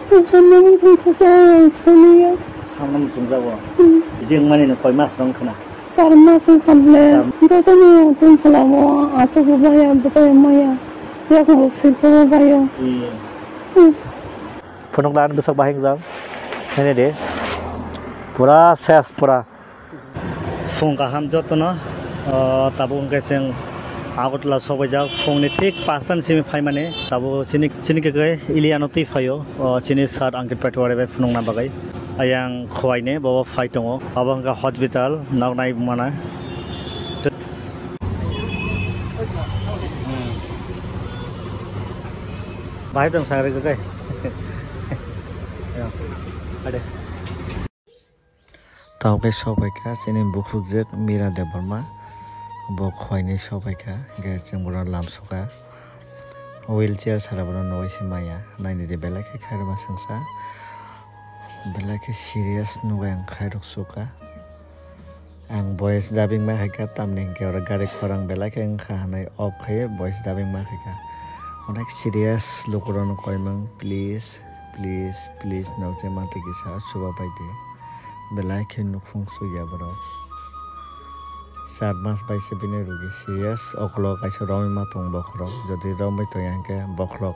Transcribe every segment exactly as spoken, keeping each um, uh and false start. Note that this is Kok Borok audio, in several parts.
Hamnani thumsukya ang saniya. Hamnani thumsukya bo. Hmm. Jeng mani no koi mas rong khna? Char mas wng kha ble. Char. Jotono tong phalamo, aswk bo baya, bwchaya maya. Yakung rok sirkhe bo bayo. Iya. Hmm. Phunuk lan bwsak bahai jang. Nini de. Pura ses, pura. Phung kaham jotono, o, tabuk hwnkhe chwng Agartala sobaijak, phungni thik pasta ni simi phaimani, tabuk chini, chini khe khe Iliano twi phaio, o, chini sir Ankit Patwari bai phunukna bagwi. Ayang khuaini bobo phai tongo, abo hwnkhe hospital, nok nai mana. Bahai tong sagri khe. Ya, ade. Tabuk khe sopaikha chini bukhukjwk Mira Debbarma, bo khuainwi sopaikha, hwnkhe chwng bono lamsokha. Wheelchair sara bono nugwi se maya, nainidi belai khe khairokma swngsa, belai khe serious nugwi ang khairok sukha. Ang voice dubbing ma khaikha, tamni hwnkhe oro gari khorang belai khe wngkha hwnwi off khaiwi voice dubbing ma khaikha. Onek serious lukurokno koimang, please, please, please, nokjagwi mantwi kisa chubabaidi. Belai khe nukhung sukya borok. Char mas bai se bini rugi serious, oklo kaisa romwi ma tongo bokhorok. Jodi romwi tongya hwnkhe bokhorok,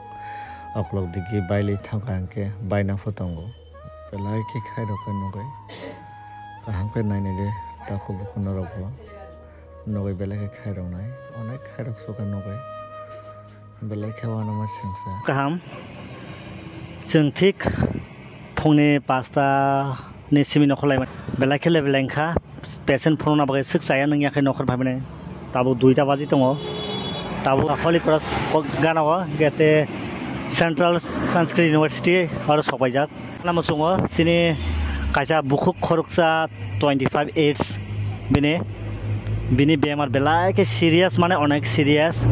oklok digi bailwi thangkha hwnkhe baina pho tongo. Belai khe khairok khe nugwi. Kaham khe nainai de takhuk bukhuk norokbo. Nugwi belai khe khairoknai. Onek khairok sukha nugwi. Belai khe uanama sengsa. Kaham. Chwng thik phungni pasta ni simi no khwlaimani. Belai khe level wngkha. Patient phunukna bagwi swk chaya nung yakhe nokhor phaimani. Tabuk duita baji tongo. Tabuk Holy Cross o gana o, hwnkhe te Central Sanskrit University oro sokpaijak. Lama chungo chini kaisa bukhuk khoroksa twenty five age bini, bini bemar belai khe serious, mane onek serious.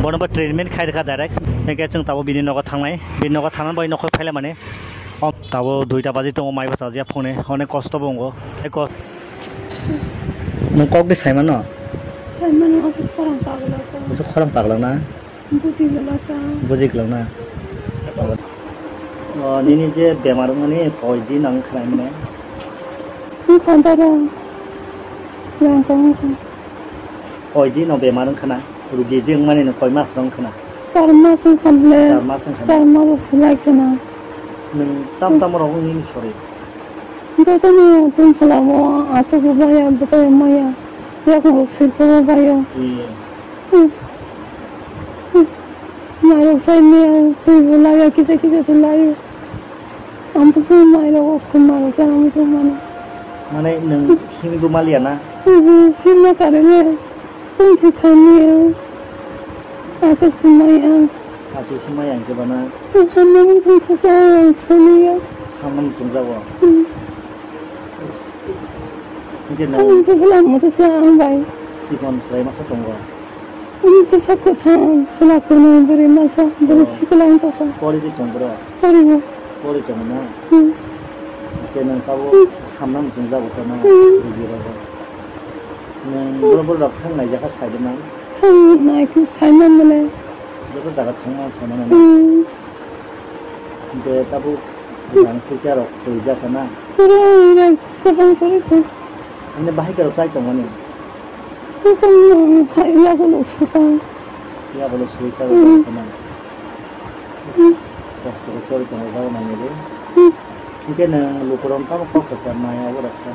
Bono bo treatment khai rwkha direct. Hwnkhe chwng tabuk bini nogo thangnai. Bini nogo thangna bai nokhor phailaimani. Tabuk duita baji tongo, mai bwsa ya phone, onek kosto bo wngo. Tei kos-, nwng kok di sai mano? Sai mano, aswk khorang pagla kha. Aswk khorang pagla na? Buji gala kha. Buji gala na? O, nini je bemar wngmani koi din ang khnai mane? Wngkha dara. Yang kha wngkha. Koi din o bemar wngkha na? Rugi je wngmani no koi mas rok wngkha na? Char mas wngkha ble. Char mas wngkha na? Char mas rok se lai kha na. Nwng tam tam rok wngni ni sori? Jotono tong phalamo, aswk bo baya, bwchaya maya. Yakung rok sirkhe bo bayo. Iya. Hmm. Hmm. Mairok sai maya, twi bo laiya, kisa kisa se laio. Ang bwswk mairok o khum mairok chana muchung mano. Mane nwng himwi bo maliya na? Oho, himna karwi le tongsi thangmaya. Aswk se maya. Aswk se maya hwnkhe bana? Hamna muchung sukha ang saniya. Hamna muchung jago? Hmm. Hwnkhe nwng? Ang bwswk lama se ang bai. Chikon chwrai masa tongo? Ani bwsa kwthang, chwla kwrwi, bwrwi masa, bwrwi sikla wng tongkha. Pori di tong bwrwi? Poribo. Pori tongo na? Hmm. Hwnkhe nwng tabuk hamna muchung jago tongma, hmm, rugi rogo. Nwng borok borok rok thang naijakha sai de man? Thang nai khe sai man bole. Joto jaga thang man sai mano na? Hmm. Hwnkhe tabuk rang puisa rok kwrwi jakha na? Kwrwi, rang puisa bang kwrwi kha. Hwnkhe bahai khe rok chai tongmani? Sasang nang hai yagulo sutang. Yagulo sui sa, hmm, tongmani. Hmm. Kosto khe chori tongo jaga nangya de. Hmm. Hwnkhe nwng lukurok tamo kok kwcham nai abo rok kha?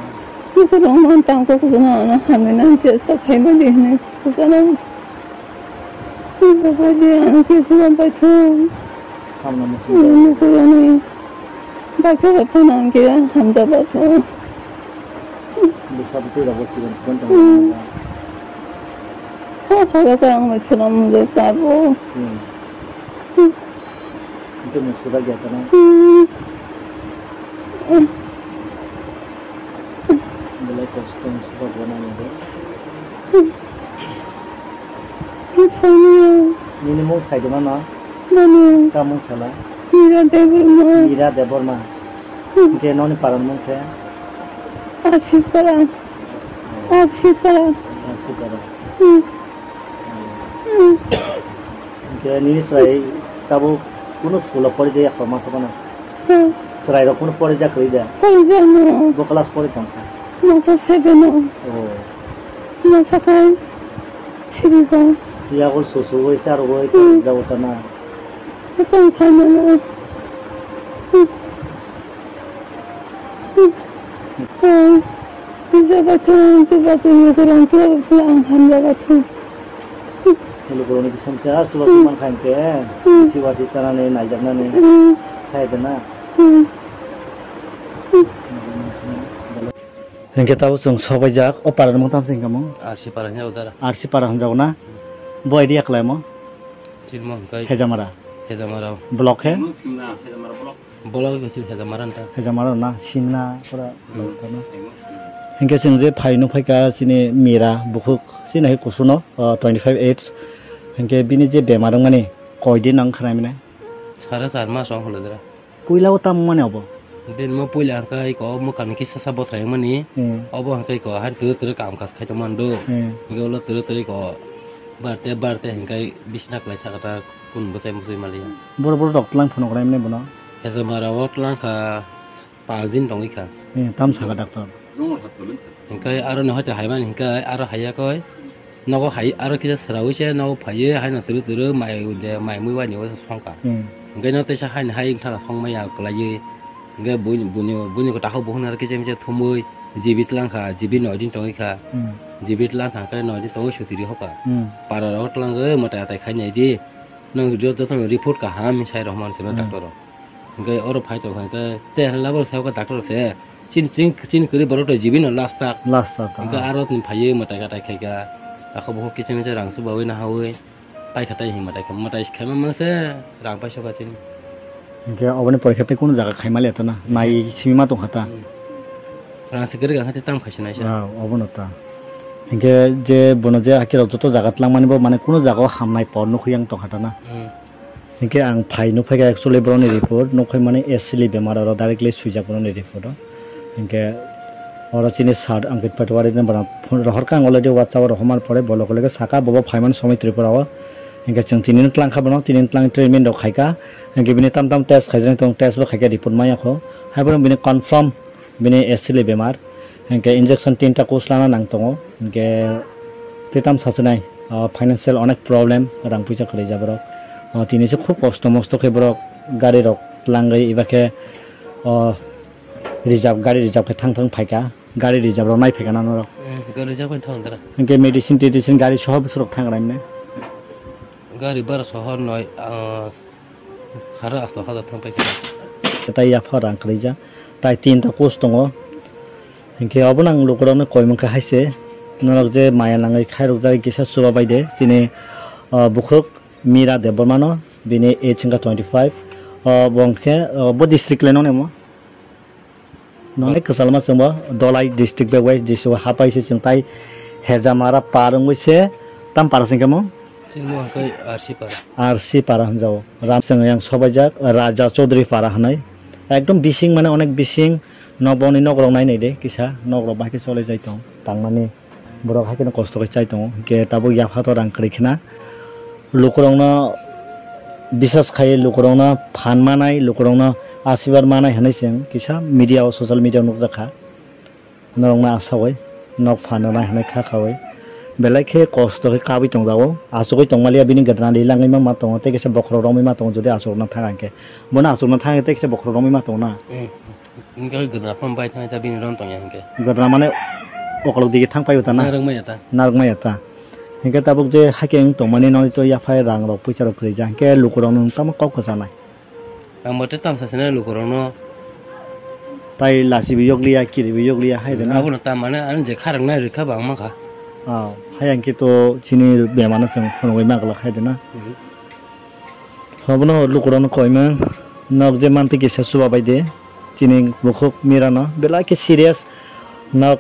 Lukurok no tang kok kwcham nang hamya nang chesta khaimani hinwi kwcham nang. Baba de ang khe sugan paithung. Hamna muchung. Nukuyani. Bakhe phano ang khe hamjaba thung. Bwsa bwtwi rok bo sigon sigon tongo. Hmm. Ha ha rok ang bai thuna mungwi kabo. Hmm. Hmm. Hwnkhe mung suda gya kana? Hmm. Belai kosto wng suka bo nani de. Sani. Nini mung sai de mano? Mano. Tamung sala? Mira Debbarma. Mira Debbarma. Hmm. Hwnkhe noni paran mung khe? Asipara. Asipara. Asipara. Hmm. Hmm. Hwnkhe nini chwrai tabuk kunu school o pori jaya kho masa phano? Chwrairok kunu porijak kwrwi da? Porijak no. Bo class pori tongsa? Masa seven o. Oh. Masa kai three o. Yagul susu oi char oi Hmm. Jago tana. Tong khaimano. Hmm. Hmm. Hmm. Bijaba tong, chuba tong, kurang chuba pula ang hamjaba tong. Lukurokni kisam se, ah, chuba Hmm. sumang khain ke, Hmm. chiba chi chanani, naijaknani, Hmm. khai de na. Hmm. Hingke tabo chwng sobaijak, o parani mung tamo se hingka mung? R C para hwnjago dara. R C para hwnjago na? Bo idea khlaimo? Chilmo hingkai. Hejamara? Hejamara. Block he? Block he? Hejamara na, Simna pura. Hmm. Hingke chwng je phai nukphaikha chini Mira bukhuk, chini hai kusuno, o, twenty five age. Hingke bini je bemar wngmani, koi din nang khnai mane? Sara char mas wng khulodra. Puila o tamo mani obo? Bini mo puila hingke ko mwkhang ni kisa sa bwsai mani. Hmm. Obo hingke ko hai turu turu kam kaj khai tongmani do. Hmm. Hingke ulo turu turu ko barte barte hingke bisna kwlai thaka ta kun bwsai musui maliya. Boro boro rok tlang phunuk rai mani bono? Hejamara o tlang kha. Pajin tongwi kha. Eh, tam saka doctor. Hingkai aro no hoite haimani hingkai aro haiya koi. Nogo hai aro kisa sraui se nogo phaiye haino turu turu mai de mai mui wani o songkha. Hmm. Hingkai no teisa haini hai wngkha songmaya kwlaiwi. Hingkai buni buni buni ko takhuk bukhuk naro kisa misa thumui jibi tlang kha, jibi noi din tongwi kha. Hmm. Jibi tlang kha hingkai noi din tongwi sutiri hokha. Hmm. Para rok tlangwi mwtai atai khai nai di. Nang joto no report kaham sai rok man sima Hmm. doctor rok. Hingke oro phai tongkha hingke tei hwnla bo sabo khe doctor rok se chini chini chini kwrwi borok to jibi no last tak. Last tak, Hingke ah. Aro chini phaiwi mwtai katai khaika. Takhuk bukhuk kiching kiching rang chubaui nahaui paikha tai hing mwtai kha mwtai khaima mangse rang paisokha chini. Hingke oboni porikha tei kunu jaga khaima le to na nai simi ma tongkha ta. Hmm. Rang se kwrwi kha tei tam khaisa naisa. Ah, obono ta. Hingke je bono je hakhe rok joto jaga twlangmani bo mane kunu jaga o hamnai por nukhui yang tongkha ta na. Hmm. Hinkhe ang phai nukphaikha actually borokni report nukphai mani asili bemar oro directly swijak borokni report o. Hinkhe oro chini sir Ankit Patwari no bono phone rohorkha ang already WhatsApp o rohormani pore bo loge loge saka bobo phaimani somoi Tripura o. Hinkhe chwng tinini twlangkha bono, tinini twlang treatment rok khaikha. Hinkhe bini tam tam test khaijak tong, test bo khaikha report maya kho. Haiphano bini confirm bini asili bemar, hinkhe injection tinta course lana nang tongo, hinkhe tei tam sachinai, ah, financial onek problem, rang puisa kwrwi ja borok. Ah, tini se khub kosto mosto khe borok gari rok twlangwi eba khe, ah, reserve, gari reserve khe thang thang phaikha, gari reserve rok nai phaikha na norok. Hmm, gari reserve khe thang thang. Hinkhe medicine tedicine gari soho bwswk rok thang rai mane. Gari bara soho noi, ah, Haro asto hajar thang paikha. Tai yapha rang kwrwija. Tai tinta course tongo. Hinkhe obono ang lukurokno koi mankha haise. Norok je maya nangwi khairokjagwi kisa chuba bai de. Chini, ah, bukhuk Mira Debbarmano. Bini age wngkha twenty five. Ah, bo hinkhe, ah, bo district le nong nemo? Nonai kwchalma chwngbo Dholai district bai west district o hapai se chwng tai Hejamara par wngwi se tam para se hwnkhe mo? Chini mo hwnkhe R C para. R C para hwnjago. Ram chwng yang sobaijak Raja Chaudhary para hwnwi. Ekdom bising mane onek bising nok boni nok rok nai nai de kisa nok rok bahai khe cholai jai tong tangmani. Borok hai kheno kosto khe chai tongo, hinkhe tabuk yapha to rang kwrwi khna. Lukurokno bisas khai, lukurokno phan manai, lukurokno asirbad manai hinwi chwng kisa media o, social media o nukjakha. Norokno asawui nok phan rwnai hinwi kha khaui belai khe kosto khe kabui tongjago. Achugui tongmaliya bini gwdra rilangwi ma tongo, tei kisa bokhorok romwi ma tongo, jodi achukna thang hinkhe. Bono achukna thang hinkhe tei kisa bokhorok romwi ma tongo na. Hmm. Hinkhe oi gwdra phano bai thangwi ta bini rom tongya hinkhe. Gwdra mane okolog digi thang paio ta na? Narwk maya ta. Narwk maya ta. Hinkhe tabuk je hakhe wng tongmani noni to yaphai rang rok puisa rok kwrwi ja hinkhe lukurok no tamo kok kwchanai. Ang bo tei tamo sachinai lukurok no. Tai lachibo yokliya, kiribo yokliya hai de na? Abono ta mane ani je kharang nai rwkha bo ang mankha. Ah, hai ang khe to chini bemar no chwng phunugwi maglak hai de na? Hmm. Obono lukurokno koimang nok je mantwi kisa chuba bai de chini bukhuk Mirano belai khe serious nok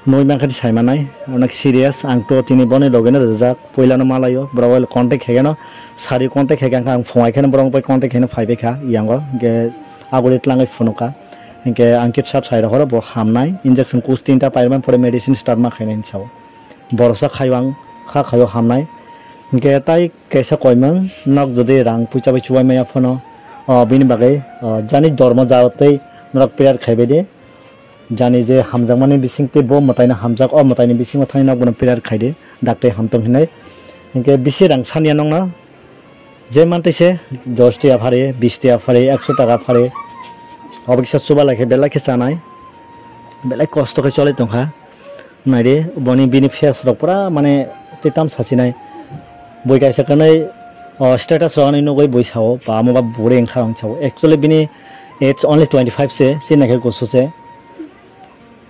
nui mankha sai manai onek serious ang to tini boni logeno rijak puilano malaio borok contact khaikhe no sari contact khaikhe ang phungai kheno borok bai contact khaino phaibai kha yango hwnkhe aboni twlangwi phunukha hwnkhe ang khe sab sai rohoro bo hamnai injection kus tinta paimani pore medicine start ma khainai hinwi sao. Boroksa khaio ang kha khaio hamnai. Hinkhe tai kaisa koimang nok jodi rang puisa bai chubai maya phano O bini bagwi, o, jani dormo jatwi norok prayer khaibai di. Jani je hamjakmani bisingtwi bo mwtaino hamjak, o mwtaini bisingo thangwi norok bono prayer khai di, dakti hamtong hinwi. Hinkhe bisi rang saniya nokno, je mantwi se dos tiya phari, bis tiya phari, ekso taka phari. Obo kisa chuba lai khe belai khe chanai. Belai kosto khe choli tongkha. Naidi, boni bini face rok pura mane twi tam sachinai. Bui kaisa kanwi, o, status rok ani nugwi bui sao, ba amo ba buri wngkha ang sao. Actually bini age only twenty five se, chini khe kusu se.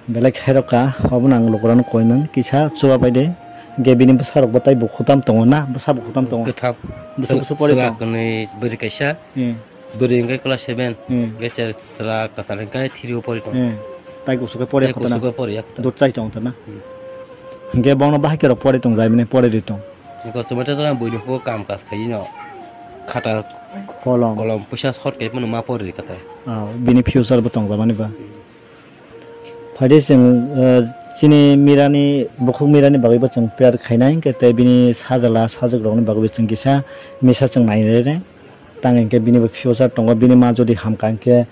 Belai khairok kha, obono ang lukurokno koimang, kisa chuba bai de. Ge bini bwsa rok bo tei bo khutam tongo na, bwsa bo khutam tongo. Kwthap. Bwsa bwsa pore chwla tong. Kanwi bwrwi kaisa. Hmm. Bwrwi hwnkhe class seven, Hmm. hwnkhe chwla kwchar hwnkhe three o pori tongo. Hmm. Tai kusu khe pore Tai khotana. Kusu khe pori ya khotana. Dot chai tong khotana. Hmm. Hwnkhe bono bahai khe rok pori tong jai mani pori ri tong. Hwnkhe swmai tong jang buini bo kam kaj khai no khata Kolom. Kolom puisa short khe phano ma pori ri kha tai. Ah, bini future bo tong jabani ba. Hmm. Phaidi chwng, eh, chini mirani, bukhuk mirani bagwi bo chwng prayer khainai, hwnkhe tei bini sajala, sajwk rokni bagwi bo chwng kisa misa chwng nainai. Tang hwnkhe bini bo future tongo, bini ma jodi hamkha hwnkhe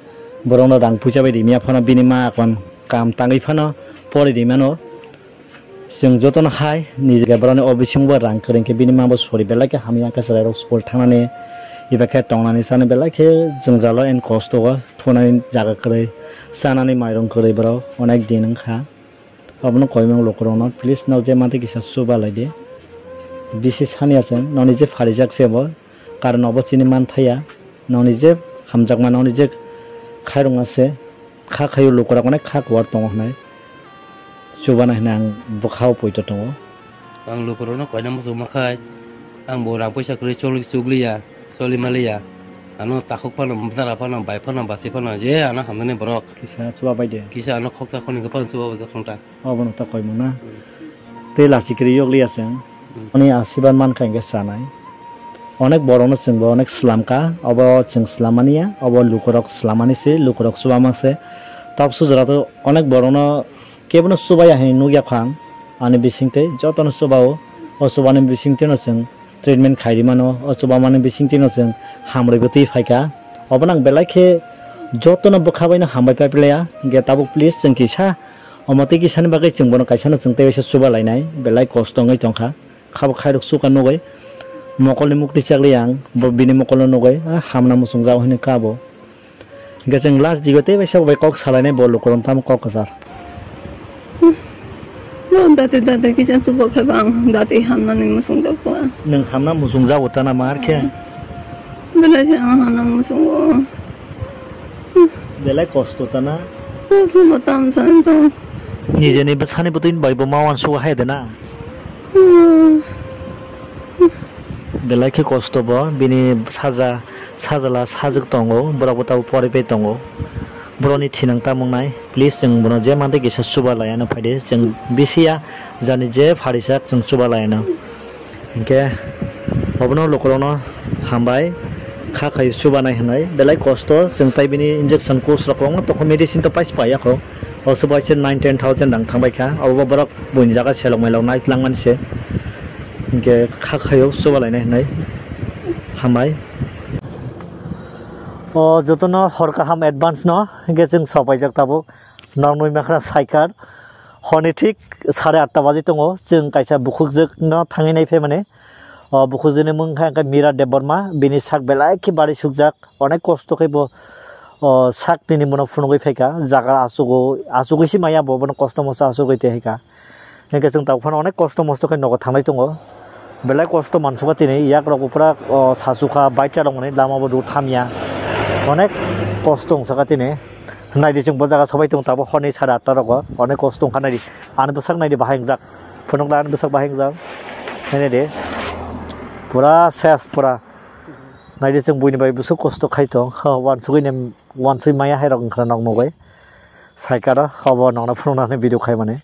borokno rang puisa bai rimya phano bini ma akon kam tangwi phano pori rimano. Chwng jotono hai niji borokni o bisingo bo rang kwrwi hwnkhe bini ma bo sori belai khe hamya khe chwrairok school thangnani, eba khe tongnani chani belai khe jwngjalo and kosto o. Thunani jaga kwrwi, chanani mairung kwrwi borok onek din wngkha. Obono koimung lukurokno please no je mantwi kisa chuba lai di. Bisi saniya chwng noni je pharijak se bo karon obo chini manthaya. Noni je hamjakma noni je khairokma se kha khaio lukurok onek kha kuar tongo hinwi chubana hinwi ang bwkhao poito tongo. Ang lukurokno koina muchungma khai, ang bo rang puisa kwrwi choli-, chugliya, choli maliya. Ano takhuk phano, bwsara phano, bai phano, basi phano, je ano hamnani borok. Kisa chuba bai de. Kisa ano khoksa khoni khe phano chuba bajak thung ta. Obono ta koimung na. Hmm. Tei lachi kwrwi yokliya chwng. Hmm. Ani asirbad mankha hwnkhe chanai. Onek borokno chwngbo onek swlamkha, obo chwng swlammani ya, obo lukurok swlammani se, lukurok chubamang se. Tabuk sujra to onek borokno kebono chubaya hinwi nukya kha ang, ani bisingtwi jotono chubao, o chubani bisingtwino chwng treatment khai rimano, o chubamani bisingtwino chwng hamrwibotwi phaikha. Obono ang belai khe jotono bwkha baino hambai pai phlaiya, hwnkhe tabuk please chwng kisa omo tei kisani bagwi chwng bono kaisano chwng tei waisa chuba lainai, belai kosto wngwi tongkha. Khabo khairok chuka nugwi mokolni mukti chakli ang, bo bini mokolno nugwi, "Ah, hamna muchungjak," hwnwi kha bo. Hwnkhe chwng last digo tei waisa bai kok salainai bo lukurok tamo kok kwchar. Bo dati dati kisa chuba khai ba ang dati hamnani muchungjak ba. Nwng hamna muchungjago tana mar khe? Belai se ang hamna muchungo. Belai kosto tana. Kosto bo tam san to. Nijeni bwsani bwtwini bai bo ma uansuk hai de na. Hmm. Belai khe kosto bo, bini saja, sajala sajwk tongo, borok bo tabuk poripai tongo. Borokni thinang tamung nai, please chwng bono je mantwi kisa chuba laiano phaidi, chwng bisi ya jani je pharijak chwng chuba laiano. Hinkhe obono lukurokno hambai kha khai chubanai hinwi belai kosto, chwng tai bini injection course rok kwbangma tongkha, medicine to paisa paiya kho. O se bai se nine ten thousand rang thangbai kha, obo borok buini jaga selok mailok nai twlang mani se. Hinkhe kha khaio chuba lainai hinwi hambai. O jotono hor kaham advance no, hinkhe chwng sopaijak tabuk. Noknwi makhra saikar. Honi thik sare atta baji tongo. Chwng kaisa bukhukjwk no thangwi nai phaimani. O bukhukjwk ni mung kha hwnkhe Mira Debbarma. Bini sak belai khe bari sukjak. Onek kosto khe bo, o, sak nini bono phunugwi phaikha. Jaga achugo, achugwi si maya bo, bono kosto mosto achugwi tei haikha. Hwnkhe chwng tabuk phano onek kosto mosto khe nogo thanglai tongo. Belai kosto mansukha tini, yak rok bo pura, o, sachukha, bike rok mani lama bo rut hamya. Onek kosto wngsakha tini. Naidi chwng bo jaga sobai tongo tabuk horni sare atta rogo. Onek kosto wngkha naidi. Ani bwsak naidi bahai wngjak. Phunukla ani bwsak bahai wngjak. Naidi. Pura ses pura. Naidi chwng buini bai bwswk kosto khai tong. Wansugwi nem, wansugwi maya hai rok wngkha nok nugwi. Saikaro, obo nokna phunukna hwnwi video khaimani.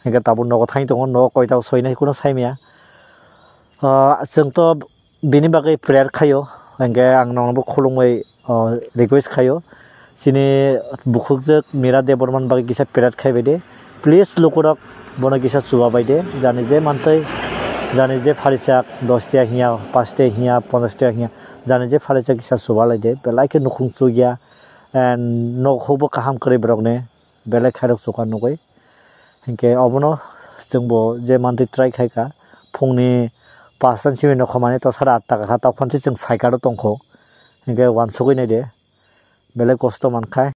Hingke tabuk nogo thang tongo, nogo koita soinai kuno saimaya. Ah, chwng to bini bagwi prayer khaio, hingke ang nono bo khulumui, ah, request khaio. Chini bukhukjwk Mira Debbarman bagwi kisa prayer khaibai de. Please lukurok bono kisa chubabai de. Jani je mantwi, jani je pharisak dos tiya hiya, panch tiya hiya, ponchash tiya hiya. jani je phalaijak kisa chuba lai de, belai khe nukhung chukya, and nok huk bo kaham kwrwi borok ni, belai khairok chukha nugwi. Hinkhe obono chwngbo je mantwi try khai kha, phungni pasta ni simi nokho mani to sara atta kha, tokphani se chwng cycle o tongkho, hinkhe uansugwi nai de, belai kosto mankha.